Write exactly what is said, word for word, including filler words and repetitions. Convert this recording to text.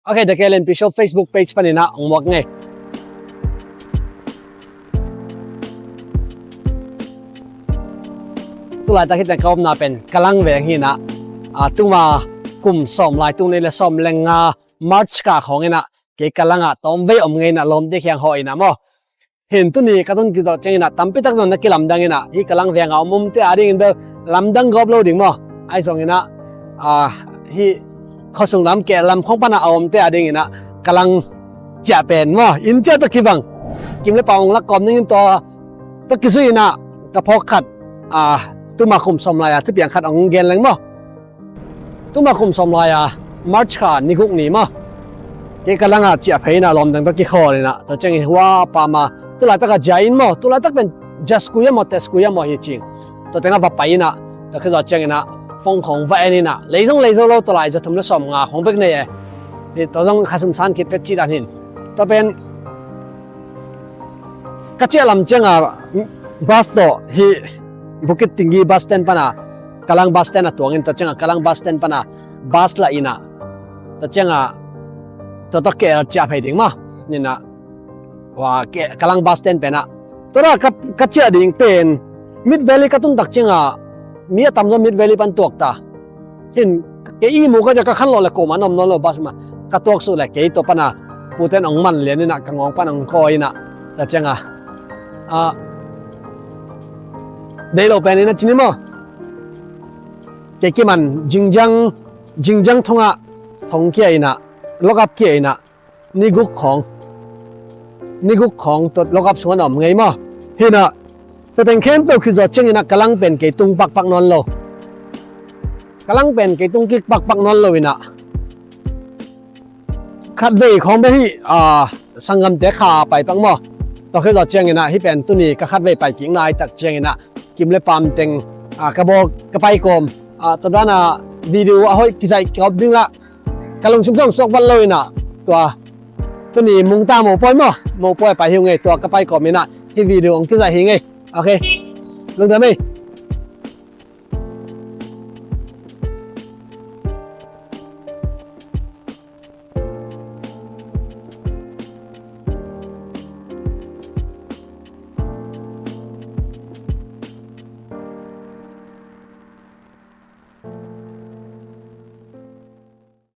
Ok, The K L N P Show Facebook page panin ah ong muak ngei. Tulaitak hih teng ka omna pen Kalang veng hi in ah, a, tuma kum sawm lai, tung nih le sawm le nga March kha khawng in ah kei Kalang ah tawmvei om ngei in ah lawmte kiang hawh in ah maw. Hin tuni ka tun kizawh ciangin ah tampi tak zong na kilamdang in ah hih Kalang veng a om omte a dingin bel lamdang gawp lo ding maw. Ahi zongin ah, a, hih khuasung lam, keh lam khawng pan ah a omte a dingin ah Kalang ciah pen maw, inn ciah tawh kibang, kim le pau ong lak kawm dingin tua tawh kizui in ah ka phawk khat, a, tuma kum sawm lai a thupiang khat ong gen leng maw. Tuma kum sawm lai a March kha ni guk ni maw, kei Kalang ah ciah phei in ah lawmdang tawh kikhawl in ah, tua ciangin hua pam a, tulaitak a Jain maw, tulaitak pen Jaskui a maw, Teskui a maw hi cing, tua teng ah va pai in ah, tua khit zawh ciangin ah phone khawng va en in ah, lei zong lei zo lo, tua lai za thum le sawm nga khawng bek nei e. Hi tua zong kha sum san khit pet cih dan hin. Tua pen ka ciah lam ciang a bus tawh hih Bukit Tinggi bus stand pan a Kalang bus stand a tuang in, tua ciang a Kalang bus stand pan a bus lah in ah, tua ciang a tua tawh K L ciah phei ding maw. Ni in ah, wa, K-, Kalang bus stand pen ah, tua dah ka, ka ciah ding pen Mid Valley ka tun tak ciang a mi a tam zaw Mid Valley pan tuak ta. Hin kei i mu ka ciah ka khan lawh le kuamah na om nawn lo, bus mah ka tuak suk le kei tua pan a pute in ong man lian in ah ka ngawng pan ong kawi in ah, tua ciang a, a, deih lo pen in ah ci ni maw. Kei kiman Xinjiang, Xinjiang thong ah thong kia in ah, lock up kia in ah, ni guk khawng, ni guk khawng tua lock up sungah na om ngei maw. Hi in ah, tua teng khempeuh khit zawh ciangin ah Kalang pen kei tung pakpak nawn lo. Kalang pen kei tung kik pakpak nawn lo in ah, khatvei khawng bek hih, a, sanggamte kha pai pak maw. Tua khit zawh ciangin ah hih pen tuni ka khatvei pai kikna ahih tak ciangin ah kim le pam teng, a, ka bawl ka pai kawm, a, tua dan a video a hoih kizaih kawm ding lah ka lungsim sawm suak vat lo in ah, tua tuni Mungta mopawi maw, mopawi pai hi ung ei, tua ka pai kawm in ah hih video ong kizaih hi ung ei. Ok, lungdam ei.